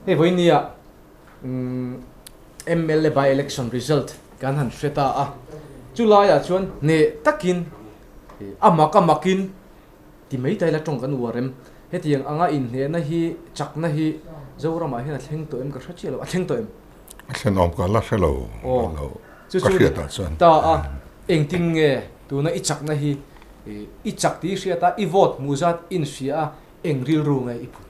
Hei vawinia mla by election result kan han hre ta a, chulaiah chuan hneh takin a mak a makin ti mai ta ila tawng kan uar em? Hetiang anga inhnehna hi chakna hi Zoramah hian a thleng tawh em ka hre chiah lo, a thleng tawh em? A thlen awm ka la hre lo, ka hriatah chuan. Ta a, engtin nge tuna i chakna hi i chak tih i hriat a, i vote hmuh zat i inhria a, eng rilru nge i phut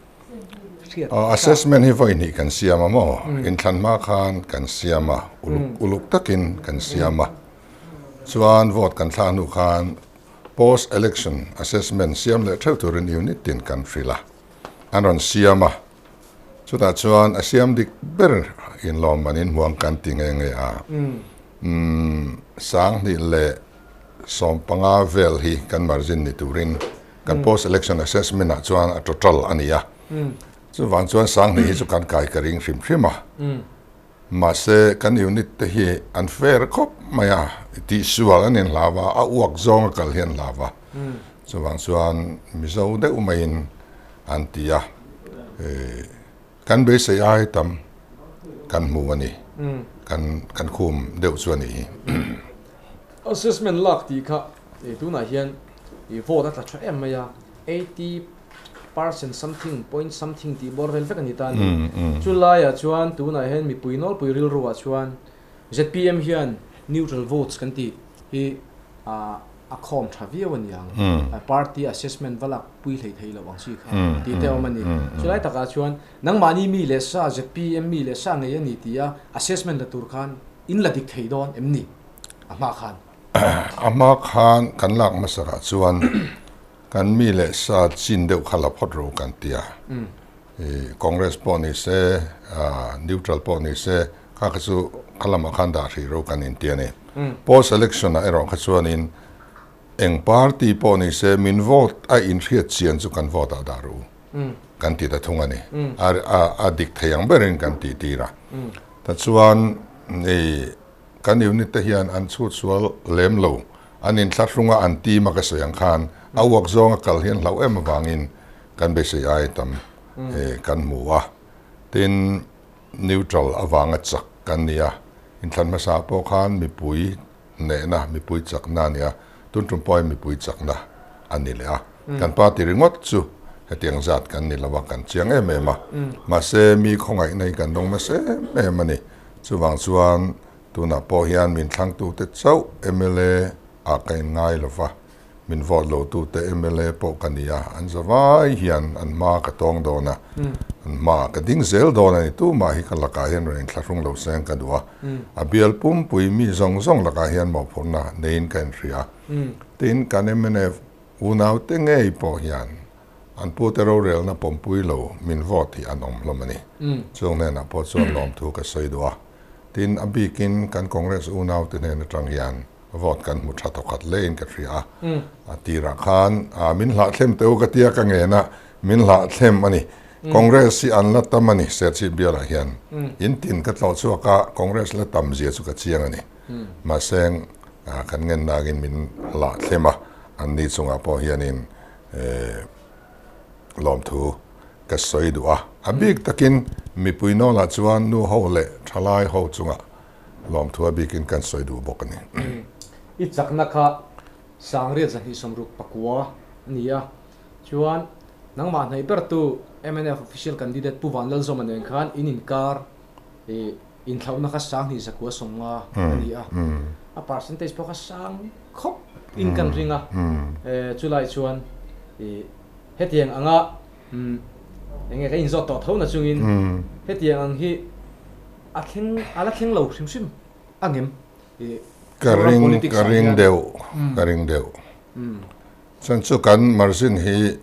hriat? Assessment hi vawi hnih kan siam a maw? Inthlan hma khan kan siam a, uluk uluk takin kan siam a. Chuan vote kan thlak hnu khan post election assessment siam leh theuh turin unit tin kan hrilh a, an rawn siam a. Chutah chuan a siam dik ber inlawm man in hmuang kan ti nghe nghe a. Umm 2015 vel hi kan margin ni turin kan post election assessment ah chuan a total a ni a. Chuvang chuan 2000 hi chu kan kai ka ring hrim hrim a. Mahse kan unit te hi an fair khawp mai a, tihsual an inhlau a, a uak zawng a kal hi an hlau a. Chuvang chuan Mizo deuh maiin an ti a, kan beisei ai tam kan hmu a ni, kan kan khum deuh chu a nih hi. Assessment lak tih kha tunah hian vote a tla tha em mai a, 80% something point something tih bawr vel vek a ni ta a ni. Chu laiah chuan tunah hian mipui nawlpui rilruah chuan zpm hian neutral votes kan tih hi a khawm tha viau a ni ang. Party assessment va lak pui hlei thei lo ang chi kha tih te awm a ni. Chulai takah chuan nangmahni mi leh sa zpm mi leh sa ngei a ni tia assessment la tur khan in la dik thei dawn em ni a hma khan? A hma khan kan lak hmasakah chuan kan mi leh sa chin deuh kha la phawt ro kan ti a. Congress pawh ni se, neutral pawh ni se, kha kha chu kha lamah khan dah hrih ro kan inti a ni. Post election ah erawh kha chuanin eng party pawh ni se min vote a inhriat chian chu kan vote ah dah ru kan ti ta thung a ni. A dik thei ang berin kan tih tir a. Tichuan kan unit te hian an chhut sual lem lo, an inthlahrung a an team a ka sawi ang khan a uak zawng a kal hi an hlauh em avangin kan beisei ai tam kan hmu a. Tin, neutral avanga chak kan ni a, inthlan hmasa pawh khan mipui hnehna, mipui chakna a ni a, tun tum pawhin mipui chakna a ni leh a. Kan party ringawt chu hetiang zat kan ni lo a, kan chiang em em a. Mahse, mi khawngaihna hi kan dawng nasa em em a ni. Chuvang chuan tunah pawh hian min thlangtute chauh mla ah ka inngai lo va, Min vote lo tute mla pawh ka ni a, an zavai hian an hma ka tawng dawn a, an hma ka ding zel dawn a ni. Tumah hi ka lakah hian rawn inthlahrung lo seng ka duh a, a bial pumpui mi zawng zawng lakah hian mawhphurhna neiin ka inhria. Tin, kan mnf unaute ngei pawh hian an pute rorelna pawmpui lo min vote hi an awm hlawm a ni. Chung hnenah pawh chuan lawmthu ka sawi duh a. Tin, a bikin kan Congress unaute hnen atang hian Vote kan hmu tha thawkhat hle in ka hria a, a tirah khan min hlahthlem teh u ka tia ka ngen a, min hlahthlem a ni. Congress hi an la tam a ni Serchhip bialah hian. In tin ka tlawh chhuak a, Congress la tam zia chu ka chiang a ni. Mahse kan ngen nakin min hlahthlem a, an ni chungah pawh hianin lawmthu ka sawi duh a. A bik takin mipui nawlah chuan nu ho leh thalai ho chungah Lawmthu a bikin kan sawi duh bawk a ni. I chakna kha 8269 a ni a, chuan nangmah hnaih bertu mnf official candidate Pu Vanlalzawma nen khan in inkar i inthlauhna kha 2990 a ni a, a percentage pawh kha sang khawp in kan ring a, chulai chuan i hetiang anga eng nge ka inzawt tawh tho na chungin hetiang ang hi A thleng, a la thleng lo hrim hrim a ngem i Ka Zoram ring, politics ka ah ring hian. deuh, ka ring deuh. Chuan chu kan margin hi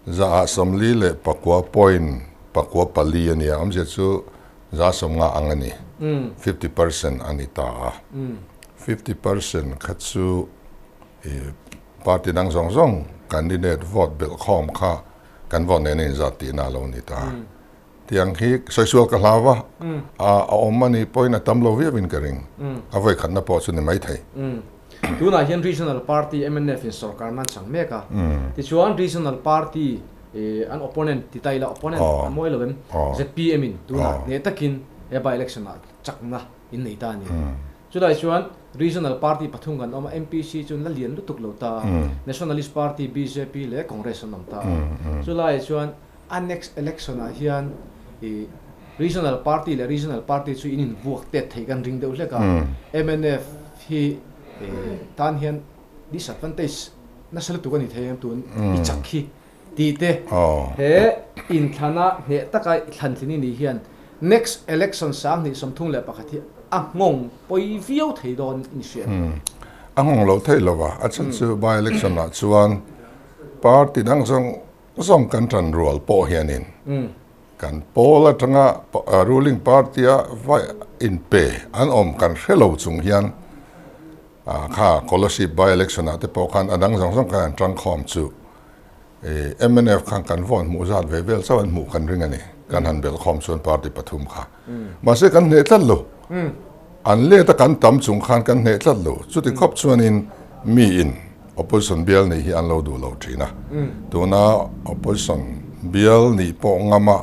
49 point 9 a nia, awmzia chu 50 ang a ni, 50% a ni ta a. 50% kha chu i party dang zawng zawng candidate vote belh khawm kha kan vote nen a inzat tihna a lo ni ta. Tiang hi sawisual ka hlau a, a awm a ni pawhin a tam lo viau in ka ring. A vawi khatna pawh chu ni mai thei. Tunah hian Regional Party mnf in sorkar nan chang mek a, tichuan Regional Party An opponent ti ta ila, opponent a mawi lo em? Zpm in tunah hneh takin he by election ah chakna in nei ta a ni. Chulai chuan regional party pathum kan awm a, MPC chu la lian lutuk lo ta a, Nationalist Party, bjp leh Congress an awm ta a. Chulaiah chuan a next election ah hian regional party leh regional party chu in invuak tet theih kan ring deuh hlek a, mnf hi tan hian disadvantage nasa lutuk a ni thei ang tun i chak hi tih te he inthlana hneh taka i thlan thlin i nih hian next election 2031 hi a nghawng pawi viau thei dawn i ni hriat. A nghawng lo thei lo a, a chhan chu by election ah chuan party dang zawng zawng kan tan rual pawh hianin kan pawl atanga ruling party a vai inpe an awm kan hre lo chung hian Kha Kolasib by election ah te pawh khan a dang zawng zawng khan an tangkhawm chu mnf khan kan vote hmuh zat ve vel chauh an hmuh kan ring a ni. Kan han belh khawm chuan party pathum kha. Mahse kan hneh tlat lo. An let a kan tam chung khan kan hneh tlat lo. Chuti khawp chuanin mi in opposition bial nih hi an lo duh lo thin a. Tuna opposition bial nih pawh ngama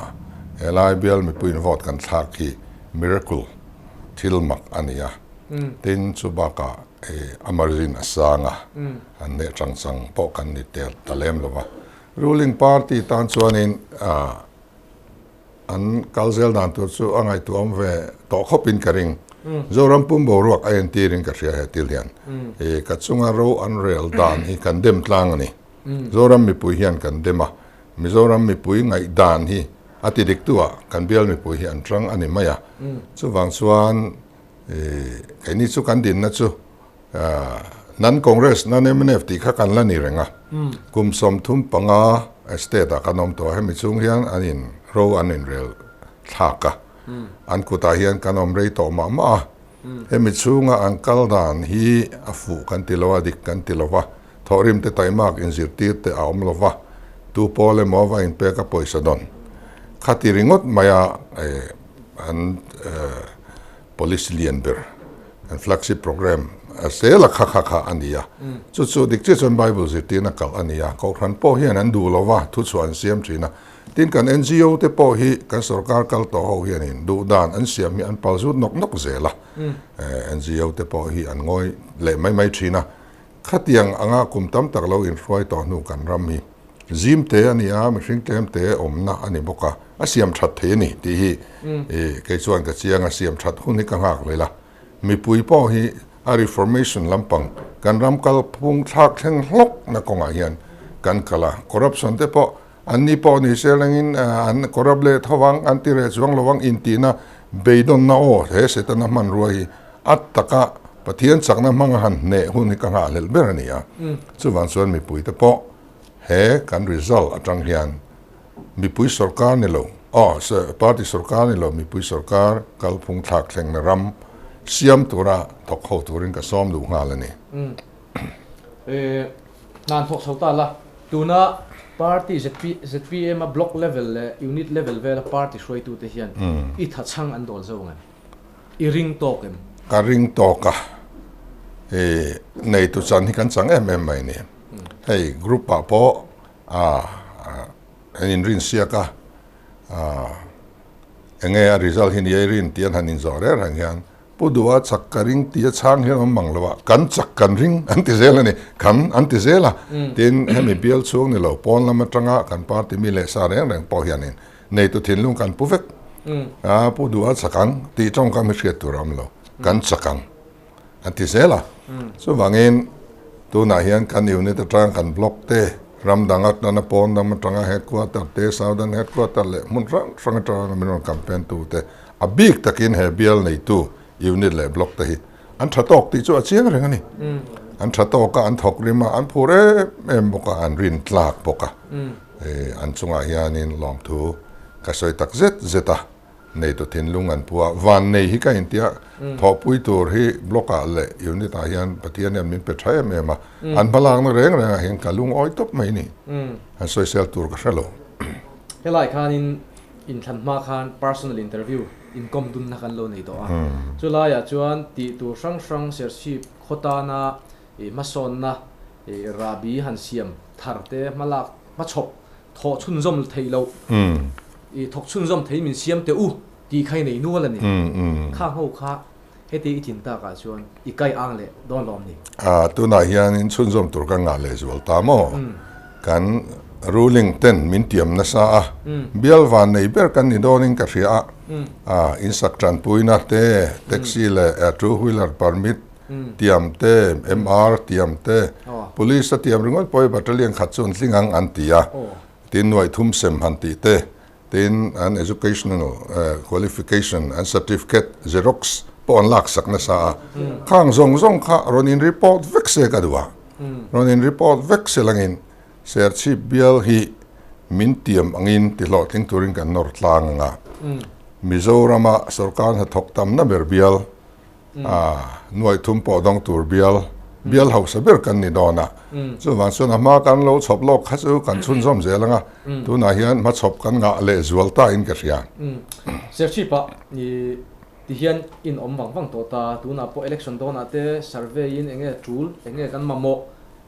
helai bial mipuiin vote kan thlak hi miracle thil mak a ni a. Tin, chu bakah a margin a sang a, an neh chang chang pawh kan ni tel ta lem lo va. Ruling party tan chuanin an kal zel dan tur chu a ngaihtuahawm ve tawh khawpin ka ring. Zoram pum boruak a entirin ka hria he thil hian. Ka chunga ro an rel dan hi kan dem tlang a ni. Zoram mipui hian kan dem a, Mizoram mipui ngaihdan hi a ti diktu ah kan bial mipui hi an tang a ni mai a. Chuvang chuan Keini chu kan dinna chu nan Congress nan mnf tih kha kan la ni reng a, kum 35 state ah kan awm tawh a, hemi chung hian an in ro an in rel thlak a, an kutah hian kan awm rei tawh mah mah a, hemi chhunga an kal dan hi a fuh kan ti lo a, dik kan ti lo va, thawhrim te taimak inzirtir te a awm lo va, tu pawl emaw va inpek a pawisa dawn kha ti ringawt mai a. An policy lian ber, an flagship program zel a kha kha kha a ni a. Chu chu dik chiah chuan Bible zirtirna kalh a ni a. Kohhran pawh hian an duh lo va, thuchhuah an siam thin a. Tin, kan NGO te pawh hi kan sorkar kal tawh ho hianin duh dan an siam hi an pal zut nawk nawk zel a. NGO te pawh hi an ngawi leh mai mai thin a. Khatiang anga kum tam tak lo inhruai tawh hnu kan ram hi zim te a ni a, mihring tlem te awmna a ni bawk a, a siam that thei a ni tih hi kei chuan ka chiang a, siam that hun hi ka nghak leh la. Mipui pawh hi a reformation lampang kan ram kalphung thlak thleng hlawkna kawngah hian kan kal a, corruption te pawh an ni pawh ni se langin an corrupt leh tho vang, an ti reh chuang lo vang intihna beidawnna aw he Setana hmanrua hi a taka Pathian chakna hmanga han hneh hun hi ka nghahhlelh ber a ni a. Chuvang chuan mipuite pawh he kan result atang hian mipui sorkar ni lo, aw party sorkar ni lo, mipui sorkar kalphung thlak thlengna ram siam tura thawk ho turin ka sawm duh nghal a ni. Hna an thawk chho ta la, tuna party ZPM a block level leh unit level vela party hruaitute hian i thachhang an dawl zo ang em? I ring tawk em? Ka ring tawk a, i neitu chan hi kan chang em em mai ni. Hei group ah pawh an inrin siak a, enge a result hi ni a i rin tih an han inzawh reng reng hian Pu Duha chak ka ring tih a chhang hian awm mang lo a, kan chak kan ring an ti zel a ni, kan an ti zel a. Tin, hemi bial chhung ni lo pawn lam atanga kan party mi leh sa reng reng pawh hianin neitu thinlung kan pu vek. A, Pu Duha chak ang tih tawngkam hi hriat tur a awm lo, kan chak ang an ti zel a. Chuvangin tunah hian kan unit atang kan block te, ram dang atana pawn lam atanga headquarter te, southern headquarter leh hmun hrang hrang atanga min rawn campaign tu te, A bik takin he bial neitu unit leh block te hi an tha tawk tih chu a chiang reng a ni. An tha tawk a, an thawk rim a, an phur em em bawk a, an rin tlak bawk a. An chungah hianin lawmthu ka sawi tak zet zet a, neitu thinlung an pu a, van nei hi ka intia thawhpui tur hi block ah leh unit ah hian Pathian hian min pe tha em em a, an hmalakna reng rengah hian ka lungawi tawp mai ni. An sawisel tur ka hre lo. Helai khanin Inthlan hma khan personal interview inkawm dunna kan lo nei tawh a, chulaiah chuan tih tur hrang hrang Serchhip khaw tana hmasawnna rahbi han siam thar te hmalak hmachhawp Thawh chhunzawm theih loh, i thawk chhunzawm thei min siam teh u tih kha i nei nual a ni. Kha ho kha heti i tlin takah chuan i kai ang leh dawn lawm ni? A, tunah hianin chhunzawm tur ka ngah leh zual ta maw? Kan ruling ten min tiam nasa a, bial van nei ber kan ni dawnin ka hria a, a, insak tanpuina te, taxi leh two wheeler permit tiam te, MR tiam te, Police a tiam ringawt pawh hi battalion khat chu an tling ang an ti a, tin nuaih thum sem han tih te, tin an educational qualification an certificate xerox pawh an laksak nasa a, khang zawng zawng kha rawn in report vek se ka duh a, rawn in report vek se langin Serchhip bial hi min tiam angin ti hlawhtling turin kan nawr tlang ang a, Mizorama sorkar hnathawk tamna ber bial A nuaih thum pawh dawng tur bial, bial hausa ber kan ni dawn a. Chuvang chuan a hma kan lo chhawp lawk kha chu kan chhunzawm zel ang a, tunah hian hmachhawp kan ngah leh zual ta in ka hria. Serchhip ah i ti hian in awm vang vang tawh ta, tunah pawh election dawnah te survey in enge tul, enge kan mamawh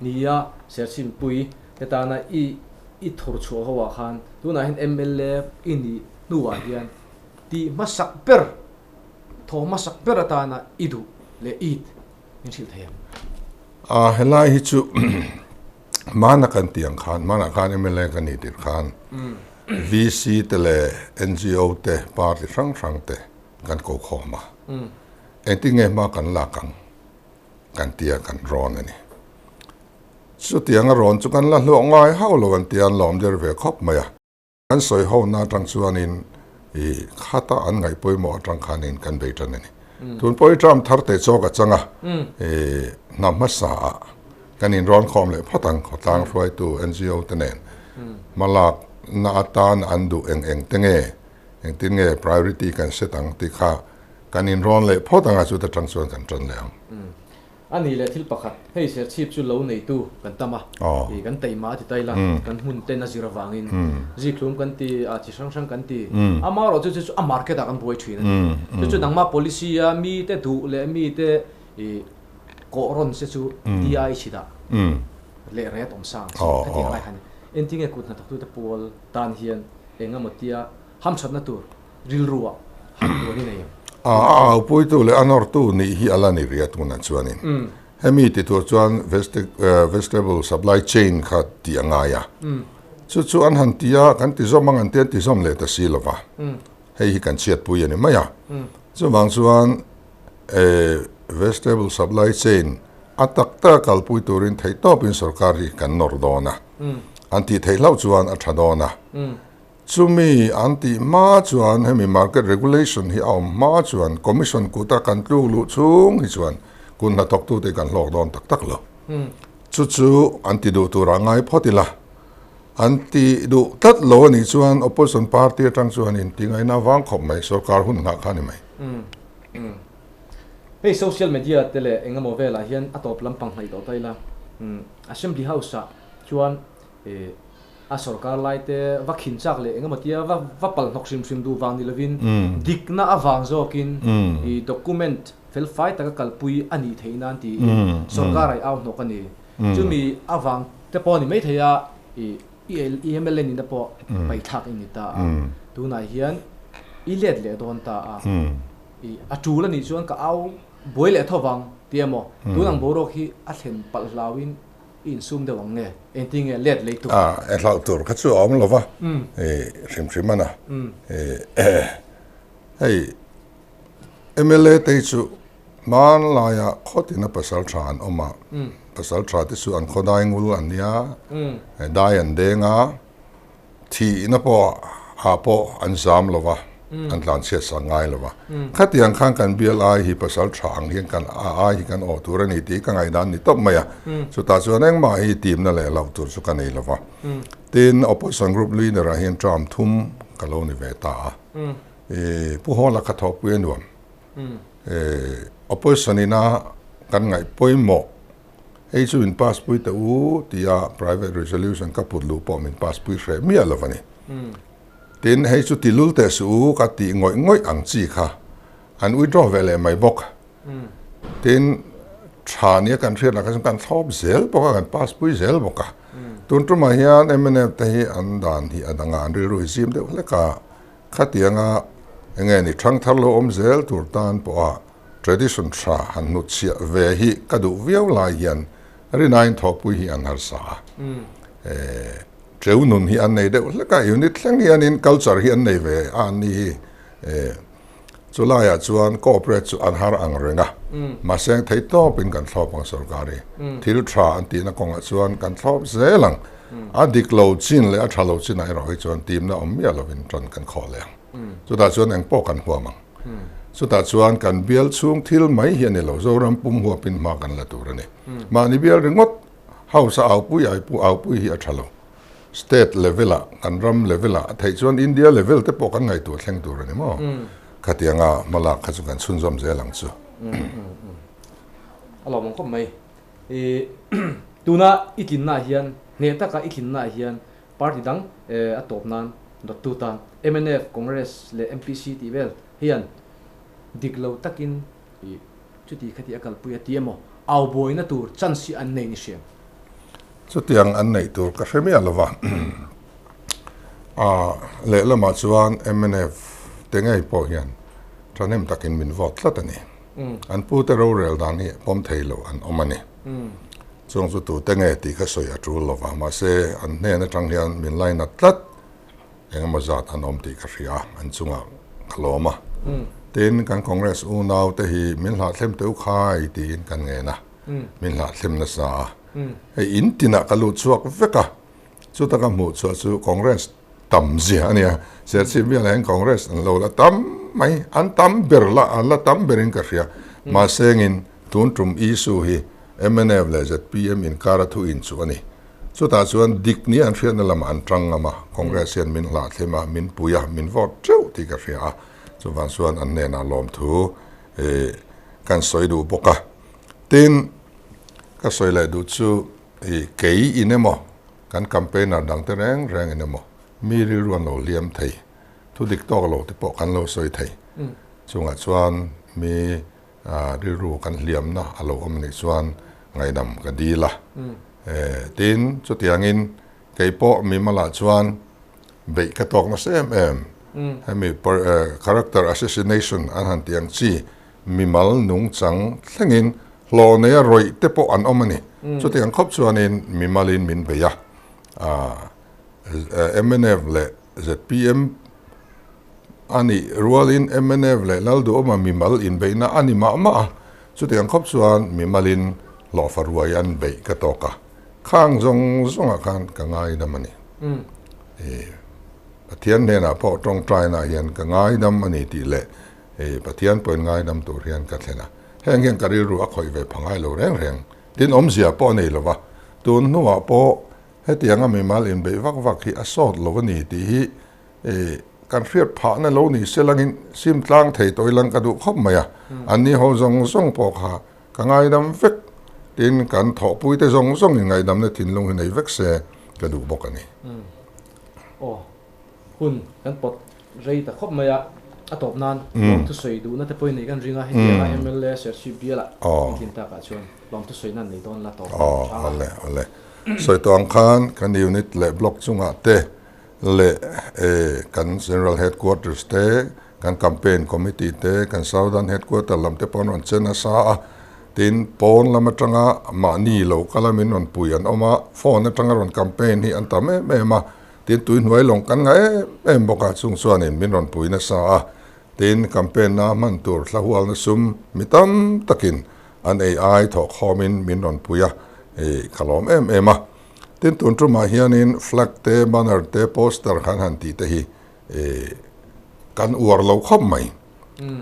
nia Serchhip mipui te tana i i thur chhuah ho ah khan tunah hian mla i nih hnuah hian tih hmasak ber Thaw hmasak ber atana i duh leh it min hrilh thei ang. A, helai hi chu hmana kan tih ang khan, hmanah khan mla ka nih tirh khan VC te leh NGO te, party hrang hrang te kan ko khawm a. Engtin nge hma kan lak ang kan tia kan rawn a ni. Chutianga rawn chu kan la hlawh ngai hauh lo an tia an lawm der ve khawp mai a. Kan sawi hona atang chuanin i khata an ngaih pawimawh atang khanin kan bei tan a ni. Tun pawh i term thar te chawk a chang a, i hna hmasa ah kan inrawn khawm leh phawt ang, khawtlang hruaitu NGO te nen hmalak na atan an duh eng eng te nge, engtin nge priority kan set ang tih kha kan inrawn leh phawt ang a, chuta tang chuan kan tan leh ang. A nih leh thil pakhat, hei serchhip chu lo neitu kan tam a, ih kan taima a ti ta ila, kan hmun ten a zir avangin zikhlum kan ti a, chi hrang hrang kan ti, amaherawh chu chu chu a market ah kan buai thin a ni. Chu chu nangmah policy a mite duh leh mite ih kawh rawn se chu ti ai chhit ah leh ret awm sang chi hetiang lai khan entinge kut hnathawktute pawl tan hian eng emaw tia hamthatna tur rilru ah han tuan i nei em? A aupuitu leh a nawrtu nih hi a la ni ria tunah chuanin hemi ti tur chuan vegetable supply chain kha tih a ngai a, chu chu an han ti a, kan ti zawm ang an ti an ti zawm leh ta si lova, hei hi kan chhiatpui a ni mai a, chuvang chuan vegetable supply chain a tak taka kalpui turin theihtawpin sorkar hi kan nawr dawn a, an tih theih hlauh chuan a tha dawn a. Chumi an tih hma chuan hemi market regulation hi a awm hma chuan commission kuta kan tluk luh chhung hi chuan kun hnathawktute kan hlawk dawn tak tak lo. Chu chu an ti duh turah ngai phawt ila. An ti duh tlat lo a nih chuan opposition party atang chuan in ti ngaihna vang khawp mai, sorkar hun nghah kha a ni mai. Hei social media te leh engemaw velah hian a tawp lampang hnaih tawh ta ila. Assembly House ah chuan A sorkar lai te va khin chak leh engemaw tia va va pal hnawk hrim hrim duh vang ni lovin dikna avang zawkin i document fel fai taka kalpui a nih theih nan tiin sorkar ai au hnawk a ni. Chumi avang te pawh a ni maithei a i i mla nihna pawh paihthlak i ni ta a. Tunah hian i let leh dawn ta a. I a tul a nih chuan ka au buai leh tho vang tia maw tun ang boruak hi a thlen palh hlauin I insum deuh ang nge? Engtin nge let lei tur? A, e hlauh tur kha chu a awm lo va, e hrim hrim a na. E hei mla te hi chu hmanlaia khawtina pasal tha an awm a, pasal tha te chu an khaw dai ngul an nia, dai an deng a, Thihna pawh ah pawh an zam lo va, an tlanchhiat sak ngai lo va. Khatiang khan kan bial ai hi pasal tha ang hian kan a ai hi kan awh tur a ni tih ka ngaihdan ni tawp mai a. Chutah chuan engmah hi timna leh loh tur chu ka nei lo va. Tin, opposition group leader ah hian term thum ka lo ni ve ta a. I Pu Hawla kha thawhpui a nuam. Opposition ina kan ngaih pawimawh Hei chu min pass pui teh u tia private resolution ka put luh pawh min pass pui hreh miah lo a ni. Tin, hei chu ti lul teh suh u ka tih ngawih ngawih ang chi kha an withdraw ve leh mai bawk. Tin, tha nia kan hriat lah kha chuan kan thlawp zel bawk a, kan pass pui zel bawk a. Tun tumah hian mnf te hi an dan hi a dang a, an rilru hi zim deuh hlek a, khatianga enge ni thangthar lo awm zel tur tan pawha tradition tha han hnutchhiah ve hi ka duh viau lai hian rinain thawhpui hi an harsa a. Teu nun hi an nei deuh hlek a, unit thleng hianin culture hi an nei ve a an ni hi. Chu laiah chuan cooperate chu an har ang reng a, mahse eng thei tawpin kan thlawp ang sorkar hi. Thil tha an tihna kawngah chuan kan thlawp zel ang. A dik lo chin leh a tha lo chinah erawh hi chuan timna awm miah lovin tan kan khawh leh ang. Chutah chuan eng pawh kan huam ang. Chutah chuan kan bial chhung thil mai hi a ni lo, Zoram pum huapin hma kan la tur a ni. Mahni bial ringawt House a aupui aupui hi a tha lo. State level ah, kan ram level ah, a theih chuan India level te pawh kan ngaihtuah thleng tur a ni maw? Khatianga hmalak kha chu kan chhunzawm zel ang chu. A lawm ang khawp mai. I tuna i tlinnaah hian, hneh taka i tlinnaah hian party dang a tawp nan dawttu tan mnf, Congress leh MPC tih vel hian dik lo takin i chuti khati a kalpui a ti emaw au buaina tur chance hi an nei ni hriam. Chutiang an neih tur ka hre miah lova. A lehlamah chuan mnf te ngei pawh hian thahnem takin min vote tlat a ni. An pute rorel dan hi pawm thei lo an awm a ni. Chung chu tute nge tih ka sawi a tul lova, mahse an hnen atang hian min lainat tlat. Engemaw zat an awm tih ka hria a, an chungah ka lawm a. Tin, kan Congress unau te hi min hlahthlem teuh khai tiin kan ngen a, min hlahthlem nasa a. Hei in tinah ka lut chhuak vek a, chuta ka hmuh chhuah chu Congress tam zia a nia. Serchhip bialah hian Congress an lo la tam mai, an tam ber la, an la tam berin ka hria. Mahse engin tun tum issue hi mnf leh zpm inkara thu inchuh a ni. Chutah chuan dik ni an hriatna lamah an tang ngam a, Congress hian min hlahthlem a, min pui a, min vote teuh tih ka hria a, chuvang chuan an hnenah lawmthu kan sawi duh bawk a. Tin, ka sawi leh duh chu kei in emaw, kan campaigner dangte reng reng in emaw, mi rilru an lo hliam thei, thu dik tawk lo te pawh kan lo sawi thei. Chungah chuan mi Rilru kan hliamna a lo awm nih chuan ngaihdam ka dil a. Tin, chutiangin kei pawh mimalah chuan beih ka tawk nasa em em. Hemi character assassination an han tih ang chi mimal nungchang thlengin hlawh neia rawih te pawh an awm a ni. Chutiang khawp chuanin mimalin min bei a. Mnf leh zpm A nih rualin mnf leh Lalduhawma mimal inbeihna a ni mah mah a, chutiang khawp chuan mimalin hlawhfa ruai an beih ka tawk a, khang zawng zawngah khan ka ngaidam a ni. Pathian hnenah pawh tawngtaina hian ka ngaidam a ni tih leh Pathian pawhin ngaidam tur hian ka thlen a, heng hian ka rilru a khawih ve pha ngai lo reng reng. Tin, awmzia pawh a nei lo va, tun hnuah pawh hetianga mimal inbeih vak vak hi a sawt lo a ni tih hi I kan hriat phahna lo ni se langin sim tlang thei tawh ilang ka duh khawp mai a, an ni ho zawng zawng pawh kha ka ngaidam vek tin kan thawhpui te zawng zawng in ngaihdamna thinlung hi nei vek se ka duh bawk a ni. Aw, hun kan pawt rei ta khawp mai a, a tawp nan lawmthusawi duhna te pawhin nei kan ring a, hetianga mla Serchhip biala intlin takah chuan lawmthusawi nan nei dawn la tawp nan tha. Aw, awle awle. Sawi tawh ang khan kan unit leh block chungah te leh kan General Headquarters te, kan Campaign Committee te, kan Southern Headquarter lam te pawh an rawn che nasa a, tin pawn lam atanga mahni lo kala min rawn pui an awm a, phone atanga rawn campaign hi an tam em em a, tin tuihnuai lawng kan ngah em em bawk a, chung chuanin min rawn pui nasa a, tin campaign na hman tur thlahualna sum mi tam takin an ei ai thawhkhawmin min rawn pui a, ka lawm em em a. Tin tun tumah hianin flag te, banner te, poster kan han tih te hi kan uar lo khawp mai.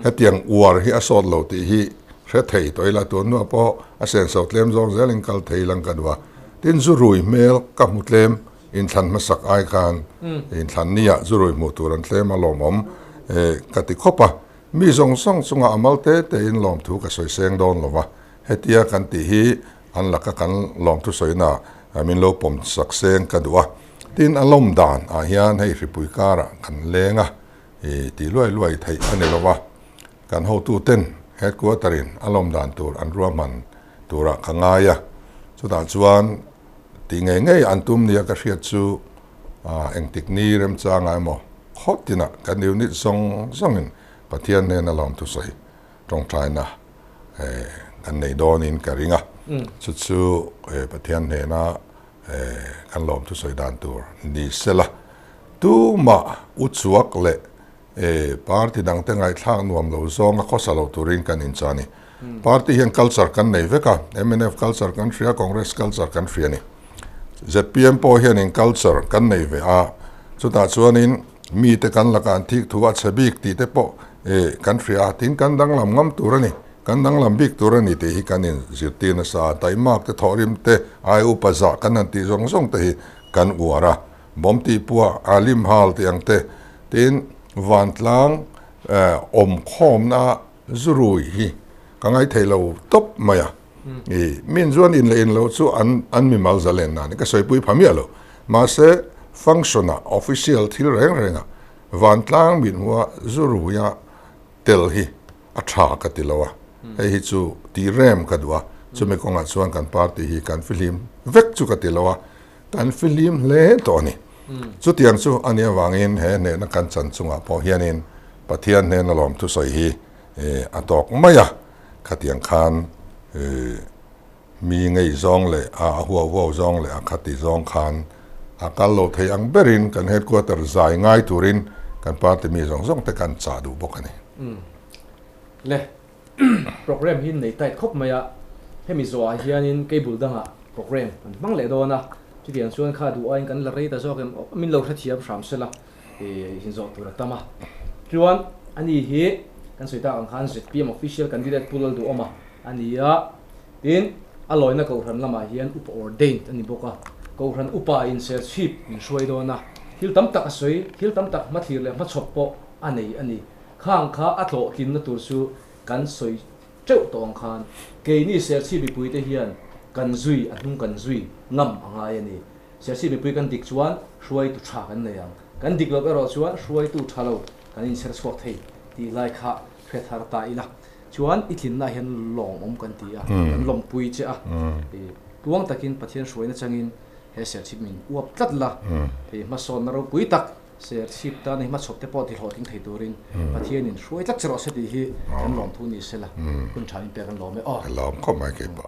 Hetiang uar hi a sawt lo tih hi hre thei tawh ila tun hnuah pawh a senso tlem zawng zelin kal thei lang ka duh a. Tin zu rui hmel ka hmu tlem inthlan hmasak ai khan inthlan nia zu rui hmuh tur an tlem a lawmawm ka ti khawp a. Mi zawng zawng chungah a mal te tein lawmthu ka sawi seng dawn lo va, hetia kan tih hi An laka kan lawmthu sawina min lo pawm sak seng ka duh a, tin a lawm dan ah hian hei hripui karah kan leng a, i tih luai luai theih a ni lo va, kan hotu ten headquarter in a lawm dan tur an ruahman turah ka ngai a, chutah chuan Tih ngei ngei an tum nia ka hriat chu engtik ni remchanga emaw khaw tinah kan unit zawng zawngin Pathian hnena lawmthusawi tawngtaina kan nei dawnin ka ring a. Chu chu Pathian hnena kan lawmthusawi dan tur ni sela. Tumah uchuak leh party dangte ngaihthlak nuam lo zawnga khawsa lo turin kan incha a ni. Party hian culture kan nei vek a, mnf culture kan hria, Congress culture kan hria a ni. Zpm pawh hianin culture kan nei ve a, chutah chuanin mite kan lakah an thik thu a chhe bik tih te pawh kan hria a, tin kan danglam ngam tur a ni, kan danglam bik tur a ni tih hi kan inzirtir nasa a, taimak te thawhrim te ai upa zah kan han tih zawng zawng te hi kan uar a, bawm tih puah a lim hal tih ang te, tin vantlang awmkhawmna zurui hi ka ngaithei lo tawp mai a. I min chuan in leh in lo chu an an mimal zalen nan ka sawipui pha miah lo. Mahse function ah official thil reng reng ah vantlang min hua zuruia tel hi a tha ka ti lo a. Hei hi chu tih rem ka duh a. Chumi kawngah chuan kan party hi kan fihlim vek chu ka ti lo a. Kan fihlim hle tawh a ni. Chutiang chu a nih avangin he hnehna kan chan chungah pawh hianin Pathian hnena lawmthusawi hi a tawk mai a. Khatiang khan mi ngei zawng leh a huau huau zawng leh a khati zawng khan a kal lo thei ang berin kan headquarter zai ngai turin kan party mi zawng zawng te kan chah duh bawk a ni. Le program hi nei tight khawp mai a, hemi zawhah hianin cable dangah program an hmang leh dawn a, chutiang chuan kha duh aiin kan la rei ta zawk em min lo hrethiam hram sela. Inzawh tur a tam a. Chuan ani hi kan sawi tak ang khan zpm official candidate Pu Lalduhawma a ni a. Tin, a lawina Kohhran lamah hian upa ordained a ni bawk a. Kohhran upa inserchhip min hruai dawn a. Thil tam tak a sawi, thil tam tak hmathlir leh hmachhawp pawh a nei a ni. Khang kha a tlawhtlinna tur chu kan sawi teuh tawh ang khan keini Serchhip mipuite hian kan zui, a hnung kan zui ngam a ngai a ni. Serchhip mipui kan dik chuan hruaitu tha kan nei ang. Kan dik loh erawh chuan hruaitu tha lo kan inchher chhuak thei tih lai kha hre thar ta ila. Chuan i tlinna hian lawmawm kan ti a, kan lawmpui che a. Tluang takin Pathian hruaina changin he Serchhip min uap tlat la, hei hmasawnna ropui tak Serchhip tan hei hmachhawp te pawh ti hlawhtling thei turin Pathianin hruai tlat che rawh se tih hi kan lawmthu ni sela hun tha in pek an lawm e aw. Ka lawm khawp mai keipawh.